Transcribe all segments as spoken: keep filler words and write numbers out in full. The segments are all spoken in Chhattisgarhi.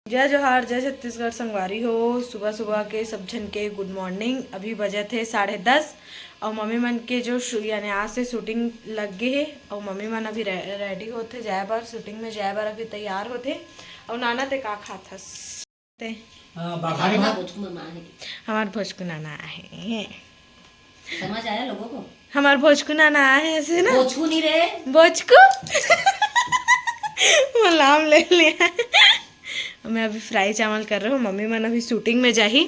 जय जोहार, जय छत्तीसगढ़ संगवारी हो। सुबह सुबह के सब झन के गुड मॉर्निंग। अभी बजत हे साढ़े दस अउ मम्मी मन के जो शू-, यानी आज से शूटिंग लग गे हे अउ मम्मी मन अभी रे-, रेडी होत हे जाए बर, शूटिंग में जाए बर अभी तैयार होत हे। अउ नाना, ते का खात हस? ते अ, बघारी भात। भोजकू ममा आहे। हमार भोजकू नाना आहे। समझ आया लोगों को? हमार भोजकू नाना आहे ऐसे ना। भोजकू नहीं रे। भोजकू। वो नाम ले लिया। मैं अभी फ्राई चावल कर रहे हूँ, मम्मी मन अभी शूटिंग में जाही।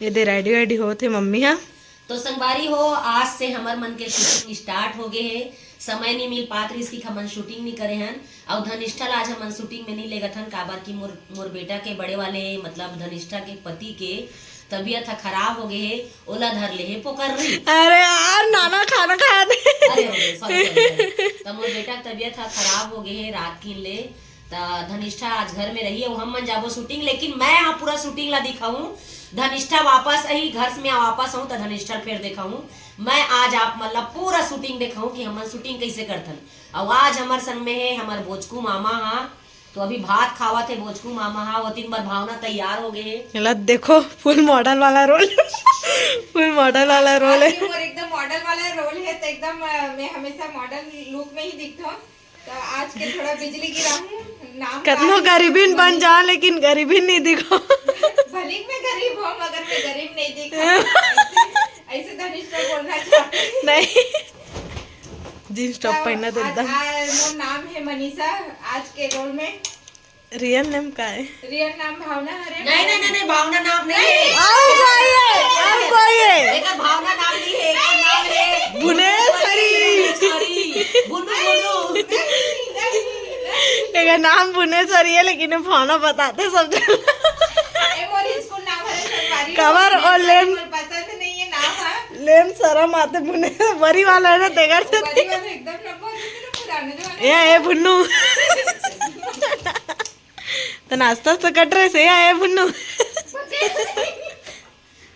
ये दे रेडी वेडी होत हे मम्मी हा। तो संगवारी हो, आज से हमर मन के शूटिंग स्टार्ट हो गए हे। समय नहीं मिल पात रहिस कि हमन शूटिंग नहीं करे हन। अउ धनिष्ठा ला आज हमन शूटिंग में नहीं लेगत हन, काबर कि मोर, मोर बेटा के बड़े वाले, मतलब धनिष्ठा के पति के तबीयत ह खराब हो गए हे, ओला धर ले हे पोकर्री। अरे यार, नाना खाना खा दे। अरे हो गए, सॉरी, सॉरी, सॉरी। त मोर बेटा के तबीयत ह खराब हो गए हे रात किन ले, त धनिष्ठा आज घर में रही अउ हमन जाबो शूटिंग, लेकिन मैं हा पूरा शूटिंग ला दिखाऊं। धनिष्ठा वापस आई घर में, वापस आऊं त धनिष्ठा फेर दिखाऊं। मैं आज आप मन ला पूरा शूटिंग दिखाऊं कि हमन शूटिंग कैसे करथन। अउ आज हमर संग में हे हमर बोचकू मामा हा। तो अभी भात खावत हे बोचकू मामा हा, वो तीन बार भावना तैयार हो गए हे। गलत देखो, फुल मॉडल वाला रोल। फुल मॉडल वाला रोल हे। आज भी मोर एकदम मॉडल वाला रोल हे, तो एकदम, अ, मैं हमेशा मॉडल लुक में ही दिखता हूँ। तो आज के थोड़ा बिजली गिरा हूँ, नाम कतनो का गरीबीन बन जा, लेकिन गरीबीन नहीं दिखो। भले मैं गरीब हूँ, मगर मैं गरीब नहीं दिखा। ऐसे, ऐसे धनिष्ठा बोलना चाहती। नहीं, जींस टॉप तो पहना दे आज, एकदम। आज मोर नाम है मनीषा, आज के रोल में। रियल नेम का है? रियल नाम भावना हरे। नहीं, नहीं, नहीं, नहीं, भावना नाम नहीं है। आओ भाई, आओ भाई। एकर भावना नाम नहीं है, एकर नाम है भुनेश्वरी। भुनेश्वरी। भुनु, भुनु। नहीं, नहीं, नहीं। एकर नाम भुनेश्वरी है, लेकिन ये भावना बताते सब जन। ए, मोर स्कूल नाम हरे संगवारी। कवर और लेम। मोर पसंद नहीं है नाम, हाँ। लेम शरम आते भुनेश्वरी वाला है ना, तेकर से। वरी वाला एकदम ना, बहुत इतना पुराने जमाने ये, ए भुन्नू। तो नाश्ता तो कट रहे से आए भुन्नू।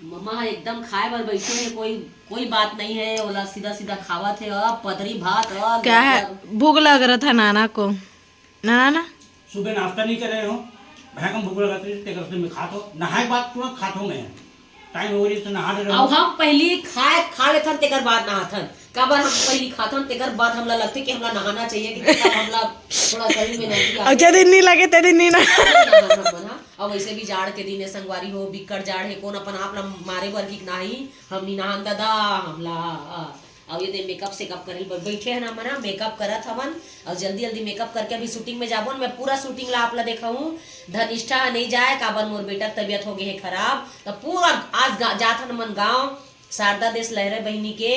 मम्मा हा एकदम खाए बर बैठे हे, कोई, कोई बात नहीं है, ओला सीधा सीधा खावत हे। अब पतरी भात, अब क्या है, भूख लग रहा था नाना को, ना, ना, ना। सुबह नाश्ता नहीं करे हो, भैया को भूख लगा रही, तेकर से मैं खात हो, नहाए के बाद तुरंत खात हो मैं। टाइम हो रही तो नहा ले रहो। अब हम पहली खाए, खा लेथन, तेकर बाद नहाथन। काबर हम पहली खाथन, तेकर बाद हमला लगथे कि हमला नहाना चाहिए, कि तब हमला थोड़ा शरीर में एनर्जी अब आए। जे दिन नहीं लगे, ते दिन नहीं ना। नहाथन हमन, हाँ। अब वैसे भी जाड़ के दिन है, संगवारी हो, बिक्कट जाड़ है, कौन अपन आप ला मारे बर की नाही, हम नहीं नहान दादा, हमला, आ, अब ये दे मेकअप सेकअप करे बर बैठे हैं ना हमन, मेकअप करत हवन, और जल्दी जल्दी मेकअप करके अभी शूटिंग में जाबो। मैं पूरा शूटिंग ला आप ला देखाऊं। धनिष्ठा नहीं जाए, काबर मोर बेटा तबीयत हो गए है खराब, तो पूरा आज गा-, जात हन मन गाँव, शारदा देश लहरे बहिनी के,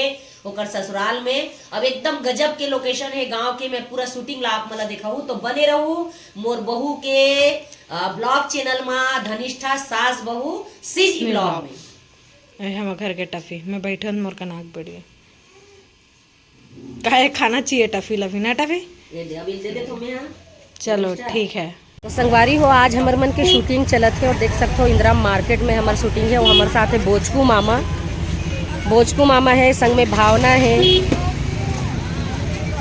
ओकर ससुराल में। अब एकदम गजब के लोकेशन है गांव के, मैं पूरा शूटिंग ला आप मन ला देखाऊं, तो बने रहू मोर बहू के, अ, ब्लॉग चैनल मा, धनिष्ठा सास बहू सीजी ब्लॉग में। ए, हमर घर के टफी, मैं बैठन मोर कनाक बढ़िया। काहे खाना चाहिए टफी लफी ना टफी? ये दे, अभी दे दे तुम्हें, हाँ। चलो, ठीक है। तो संगवारी हो, आज हमर मन के शूटिंग चलत है और देख सकते हो इंदिरा मार्केट में हमर शूटिंग है। वो हमर साथ है बोचकू मामा, बोचकू मामा है, संग में भावना है।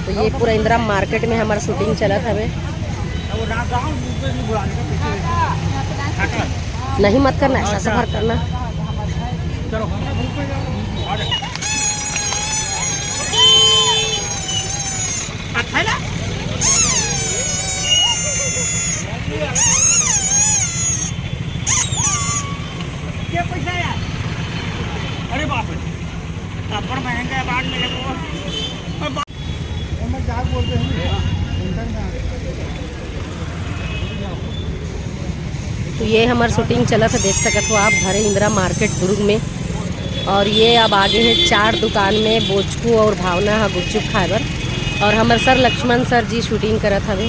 तो ये पूरा इंदिरा मार्केट में हमर शूटिंग चलत हवे। नहीं मत करना, ऐसा सफर करना। अरे बाप रे, अपन महंगा बांट में लेबो। तो ये हमर शूटिंग चलत है, देख सकत हो आप, भरे इंदिरा मार्केट दुर्ग में। और ये अब आगे है चाट दुकान में बोचकू और भावना हा गुपचुप खाए बर। और हमर सर लक्ष्मण सर जी शूटिंग करत हवे।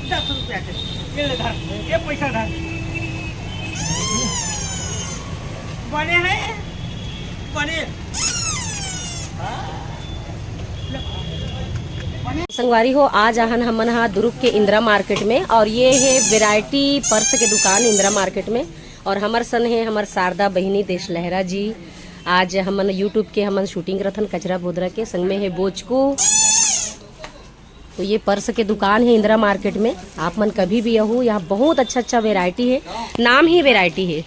दस रुपया के, ये ले धर, ये पैसा धर। बने हैं, बने। संगवारी हो, आज आहन हमन हा दुर्ग के इंदिरा मार्केट में, और ये है वैरायटी पर्स के दुकान इंदिरा मार्केट में। और हमर सन है हमर शारदा बहिनी देश लहरा जी। आज हमन YouTube के हमन शूटिंग रथन कचरा बोदरा के, संग में है बोचकू। तो ये पर्स के दुकान है इंदिरा मार्केट में, आप मन कभी भी आहू, यहाँ बहुत अच्छा अच्छा वेराइटी है, नाम ही वेराइटी है।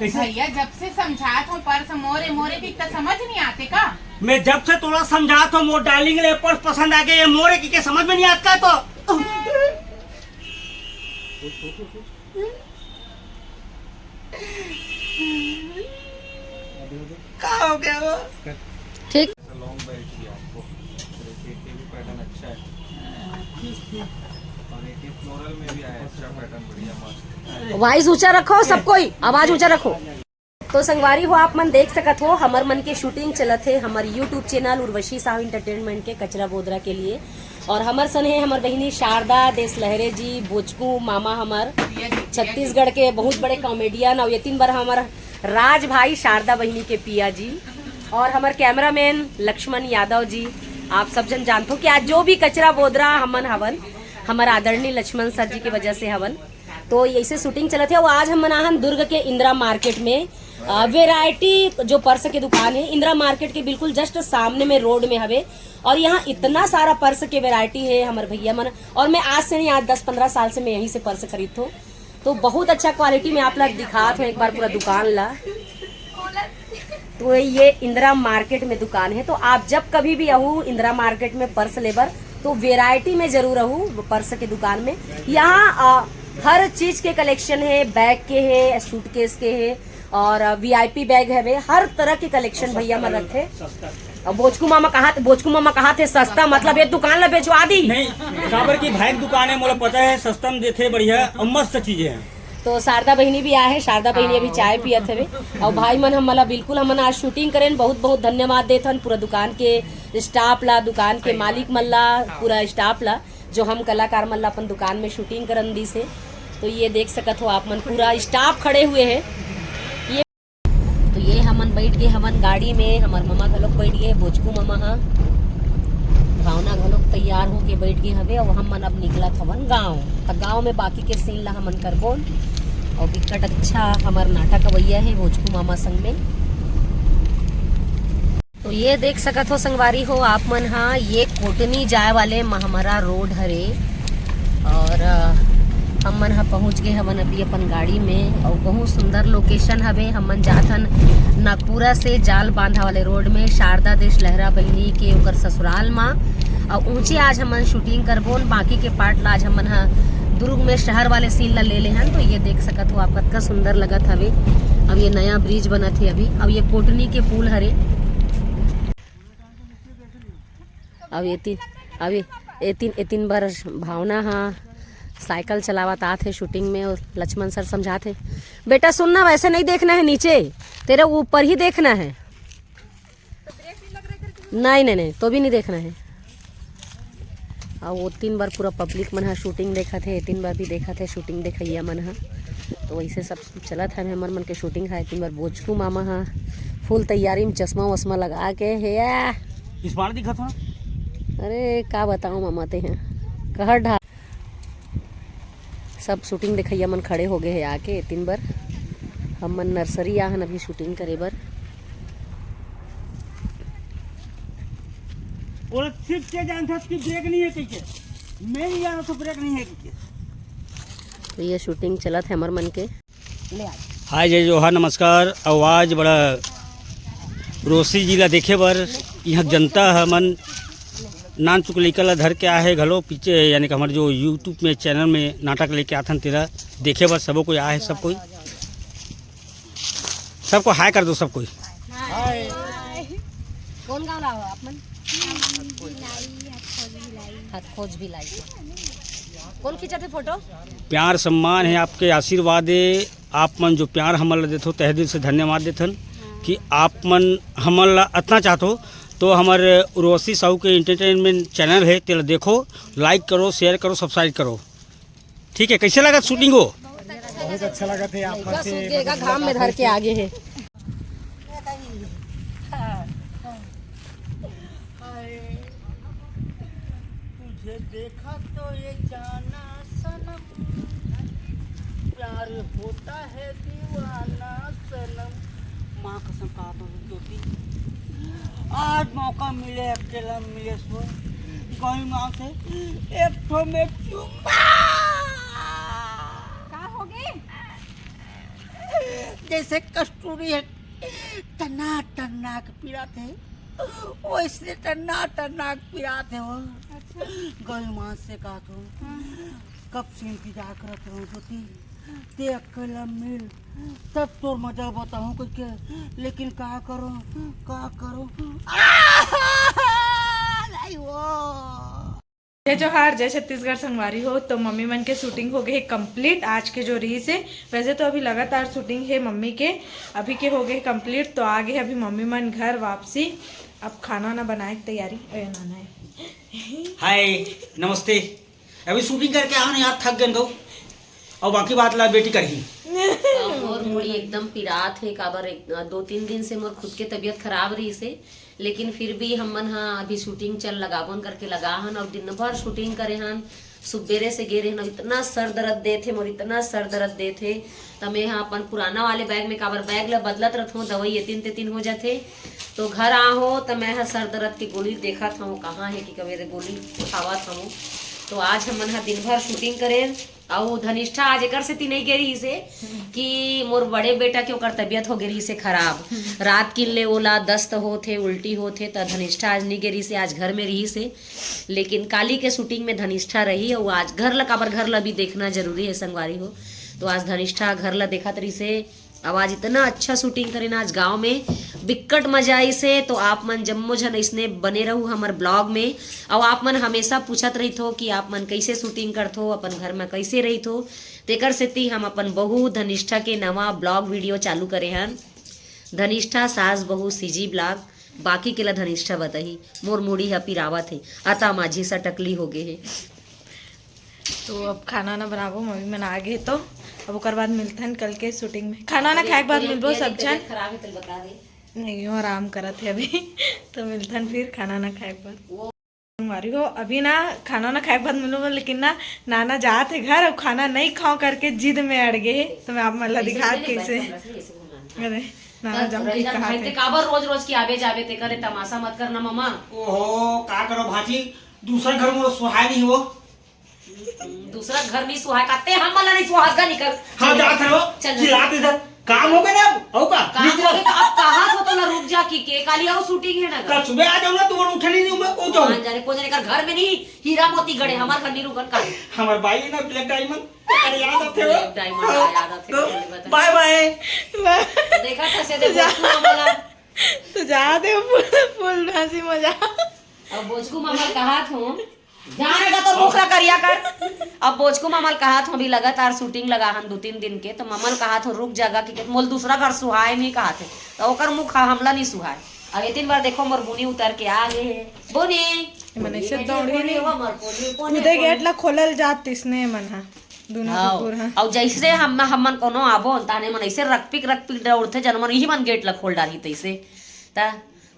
भैया, जब से समझात हूँ पर्स मोरे मोरे की, तो समझ नहीं आते का? मैं जब से तोला समझात हूँ मोर डार्लिंग ले पर्स पसंद आ गए, ये मोरे की के समझ में नहीं आता तो। का हो गया वो? ठीक। लॉन्ग बेल्ट भी है आपको, देखिए ये भी पैटर्न अच्छा है। और एक फ्लोरल में भी आया, अच्छा पैटर्न, बढ़िया मस्त। वॉइस ऊंचा रखो, सब कोई आवाज ऊंचा रखो। तो संगवारी हो, आप मन देख सकत हो, हमर मन के शूटिंग चलत हे हमर YouTube channel Urvashi Sahu entertainment के कचरा बोदरा के लिए। और हमर सन हे हमर बहिनी शारदा देश लहरे जी, बोचकू मामा हमर छत्तीसगढ़ के बहुत बड़े कॉमेडियन, और ये तीन बार हमर राज भाई शारदा बहिनी के पिया जी, और हमर कैमरामैन लक्ष्मण यादव जी। आप सब जन जानथो कि आज जो भी कचरा बोदरा हमन हवन, हमर आदरणीय लक्ष्मण सर जी के वजह से हवन। तो ऐसे शूटिंग चलत हे। और आज हमन आहन दुर्ग के इंदिरा मार्केट में, वेराइटी जो पर्स के दुकान है, इंदिरा मार्केट के बिल्कुल जस्ट सामने में, रोड में हवे। और यहाँ इतना सारा पर्स के वेराइटी है, हमर भैया मन। और मैं आज से नहीं, आज दस पन्द्रह साल से मैं यहीं से पर्स खरीदथों। तो बहुत अच्छा क्वालिटी में आप ला दिखात हूँ एक बार पूरा दुकान ला। तो ये इंदिरा मार्केट में दुकान है, तो आप जब कभी भी आहू इंदिरा मार्केट में पर्स लेबर, तो वेराइटी में जरूर आहू पर्स के दुकान में। यहाँ अ, हर चीज के कलेक्शन है, बैग के है, सूटकेस के है, और वीआईपी बैग हवे, हर तरह के कलेक्शन भैया मन रखथे। अब बोचकू मामा कहा, बोचकू मामा कहा थे सस्ता, मतलब ये दुकान ला बेचवा दी। नहीं, काबर की भाई की दुकान है, मोला पता है, सस्ता में देथे, बढ़िया और मस्त चीजें हैं। तो शारदा बहिनी भी आहे, शारदा बहिनी अभी चाय पियत हवे। और भाई मन हमला बिल्कुल, हमन आज शूटिंग करेन, बहुत बहुत धन्यवाद देथन पूरा दुकान के स्टाफ ला, दुकान के मालिक मन ला, पूरा स्टाफ ला, जो हम कलाकार मन ला अपन दुकान में शूटिंग करन दिस हे। तो ये देख सकत हो आप मन, पूरा स्टाफ खड़े हुए हैं। ये तो ये हमन बैठ गए हमन गाड़ी में, हमर ममा घलोक बैठ गए, बोचकू ममा हा, भावना घलोक तैयार होके बैठ गए हवे। और हमन अब निकलत हवन गांव। त गांव में बाकी के सीन ला हमन करबोन। और बिकट अच्छा हमर नाटक अवैया है बोचकू मामा संग में। तो ये देख सकत हो संगवारी हो आप मन हा, ये कोटनी जाए वाले महमरा रोड हरे। और अ, हमन ह पहुंच गए हवन अभी अपन गाड़ी में। और बहुत सुंदर लोकेशन हवे। हमन जाथन नागपुरा से जाल बांधा वाले रोड में, शारदा देश लहरा बहिनी के ओकर ससुराल मा। और ऊंचे आज हमन शूटिंग करबोन, बाकी के पार्ट ला आज हमन ह दुर्ग में शहर वाले सीन ला ले ले हन। तो ये देख सकत हो आप, कतका सुंदर लगत हवे। अब ये नया ब्रिज बनत हे अभी। अब ये कोटनी के पुल हरे। अब ये तीन, अब ये, ये तीन, ये तीन बार भावना हा साइकिल चलावत आत हे शूटिंग में, और लक्ष्मण सर समझात हे, "बेटा सुन ना, वैसे नहीं देखना है नीचे, तेरे ऊपर ही देखना है।" नहीं, नहीं, नहीं, तो भी नहीं देखना है। और वो तीन बार पूरा पब्लिक मन हा शूटिंग देखत हे, तीन बार भी देखत हे शूटिंग देखैया मन हा। तो वैसे सब चलत हवे हमर मन के शूटिंग हा। तीन बार बोचकू मामा हा फुल तैयारी में चश्मा वश्मा लगा के हे। आ! स्मार्ट दिखत हो ना? अरे का बताओ मामा ते हैं, कहर ढा सब शूटिंग देखैया मन खड़े हो गए हे आके तीन बार। हमन नर्सरी आहन अभी शूटिंग करे बर। ओला सिर्फ के जानथस कि ब्रेक नहीं है कहिके, मैं नहीं जानत तो ब्रेक नहीं है कहिके। तो ये शूटिंग चलत हे हमर मन के। हाय जय जोहार नमस्कार। आवाज बड़ा रोसी जी ला देखे बर यहाँ जनता ह मन नान चुक लइका ला धर के आए हे घलो पीछे, यानी कि हमर जो YouTube में चैनल में नाटक लेके आथन तेला देखे बर सबो कोई आए हे, सब कोई, सबको हाय कर दो सब कोई। कौन गाँव ला हो आप मन? हथखोज भिलाई। कौन खींचत हे फोटो? प्यार सम्मान है, आपके आशीर्वाद है, आप मन जो प्यार हमन ला देथो तहे दिल से धन्यवाद देथन कि आप मन हमन ला अतना चाहथो। तो हमर उर्वशी साहू के एंटरटेनमेंट चैनल है, तेला देखो, लाइक करो, शेयर करो, सब्सक्राइब करो। ठीक है, कैसे लगा शूटिंग हो? बहुत अच्छा लगा थे आप लइका सूख गए का घाम में धर के आगे है। तुझे देखा तो ये जाना सनम, प्यार होता है दीवाना सनम। माँ कसम कहा तो ज्योति, आज मौका मिले, अकेला मिले सो गई माँ से एक ठो में चुम्मा। का होगे? जैसे कस्तूरी है, टन्ना टन्ना के पीड़ा थे, वैसे टन्ना टन्ना के पीड़ा थे वो। अच्छा। गई माँ से कहा तू, हाँ। कब से इंतजार करत रहूँ ज्योति, ते अकेला मिल, तब तोर मजा बताऊँ करके, लेकिन का करो, का करो, आह, नहीं वो। जय जोहार, जय छत्तीसगढ़ संगवारी हो। तो मम्मी मन के शूटिंग हो गई है कंप्लीट आज के जो रही से। वैसे तो अभी लगातार शूटिंग है मम्मी के, अभी के हो गए कंप्लीट। तो आ गए अभी मम्मी मन घर वापसी। अब खाना वाना बनाए के तैयारी। ए, नाना है। हाय, नमस्ते। अभी शूटिंग करके आन यार, थक गन गो। और बाकी बात ला बेटी करही। मोर मुड़ी एकदम पिरात हे, काबर एक, दो तीन दिन से मोर खुद के तबीयत खराब रहिस हे, लेकिन फिर भी हमन हा अभी शूटिंग चल लगाबोन करके लगा हन और दिन भर शूटिंग करे हन। सुबेरे से गे रहेन, इतना सर दर्द देत हे मोर, इतना सर दर्द देत हे। त मैं हा अपन पुराना वाले बैग में, काबर बैग ला बदलत रथों, दवाई एतिन तेतिन हो जाथे। तो घर आहो त मैं हा सर दर्द के गोली देखत हूँ कहाँ हे कि कबे गोली खावत हूँ। तो आज हमन हा दिन भर शूटिंग करेन। अउ धनिष्ठा आज एकर सेती नइ गे रहिस हे कि मोर बड़े बेटा के ओकर तबीयत हो गे रहिस हे खराब। रात किन ले ओला दस्त होत हे, उल्टी होत हे, त धनिष्ठा आज नइ गे रहिस हे, आज घर में रहिस हे। लेकिन काली के शूटिंग में धनिष्ठा रही। अउ आज घर ला, काबर घर ला भी देखना जरूरी हे संगवारी हो। तो आज धनिष्ठा घर ला देखत रहिस हे। अब आज इतना अच्छा शूटिंग करेन आज गांव में, बिक्कट मजा आइस हे। तो आप मन जम्मो झन अइसने बने रहू हमर ब्लॉग में। अउ आप मन हमेशा पूछत रहिथो कि आप मन कैसे शूटिंग करथो, अपन घर में कैसे रहिथो। तेकर सेती हम अपन बहू धनिष्ठा के नवा ब्लॉग वीडियो चालू करे हन, धनिष्ठा सास बहू सीजी ब्लॉग। बाकी के ला धनिष्ठा बताही। मोर मुड़ी ह पिरावत हे, अता माझी सटकली हो गे हे। तो अब खाना ना बनाबो, मम्मी मन आ गे, तो अब ओकर बाद मिलथन कल के शूटिंग में। खाना ना खाए के बाद मिलबो सब झन। खराब है तो बता दे। नहीं, वो आराम करत हे अभी। तो मिलथन फिर खाना ना खाए के बाद। संगवारी हो, अभी ना खाना ना खाए के बाद मिलबो, लेकिन ना नाना जात हे घर, अब खाना नहीं खाओ करके जिद में अड़ गे हे। तो मैं आप मन ला दिखात कैसे। अरे नाना जाऊँ की कहा थे। काबर रोज रोज की आबे जाबे ते करे, तमाशा मत करना ममा। ओहो, का करो भाजी, दूसरा घर मोर सुहाय नहीं हो। दूसरा घर नहीं सुहाय, काते हम वाला नहीं सुहास का निकल। हाँ, जात रहो। चल। चिल्लात इधर काम हो गया ना, हो का? काम हो गया तो अब कहाँ हो तो ना रुक जा की के काली आओ शूटिंग है ना। कल सुबह आ जाओ ना, तुम्हारा उठा नहीं दूंगा, वो जाओ। मान जाने को जाने कर घर में नहीं हीरा मोती गड़े, हमारे घर नहीं रुकन का। हमारे भाई ना ब्लैक डायमंड, अरे याद आते हो? ब्लैक डायमंड याद आते हो, पहले बता। बाय बाय। देखा था से देखो तू हमारा। तो जा दे फुल फुल हंसी मजा। अब बोचकू मामा कहा थो जाने का तो मुखला करिया कर। अब बोचकू मामल कहा थो अभी लगातार शूटिंग लगा हन दो तीन दिन के, तो मामल कहा थो रुक जागा कि मोल दूसरा घर सुहाय नहीं कहा थे, तो ओकर मुख हमला नहीं सुहाय। अब इतनी बार देखो मोर बुनी उतर के आ गए है। बुनी मने से दौड़ी नहीं। हमर बुनी, बुनी, खुदे गेट ला खोलल जात तिसने मन हा दोनों हाँ। कुकुर हा। और जैसे हम हमन कोनो आबो ताने मन ऐसे रकपिक रकपिक दौड़थे जन मन यही मन गेट ला खोल डाली तैसे। ता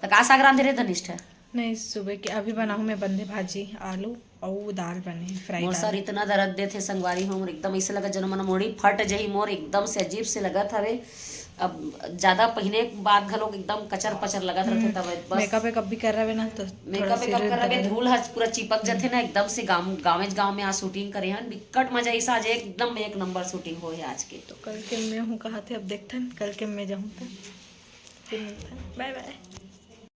त का साग रांधे रे धनिष्ठा? नहीं, सुबह के अभी बनाऊँ मैं बंधे भाजी, आलू और दाल बने, फ्राई मोर सर दाल। इतना दर्द देथे संगवारी हो, मोर एकदम ऐसे लगा जन मन मोड़ी फट जही, मोर एकदम से अजीब से लगत हवे। अब ज्यादा पहिने के बाद घलोक एकदम कचर पचर लगत रहथे तब बस। मेकअप वेकअप भी कर रहे ना तो थोड़ा मेकअप सा वेकअप इधर कर रहे उधर। धूल ह पूरा चिपक जाथे ना एकदम से। गाँव गाँव गाँव में आज शूटिंग करे हन, बिकट मजा इस आज एकदम एक नंबर शूटिंग हो है आज के। तो कल के मैं हूँ कहा थे, अब देखथन कल के मैं जाऊँ तो फिर मिलथन। बाय बाय।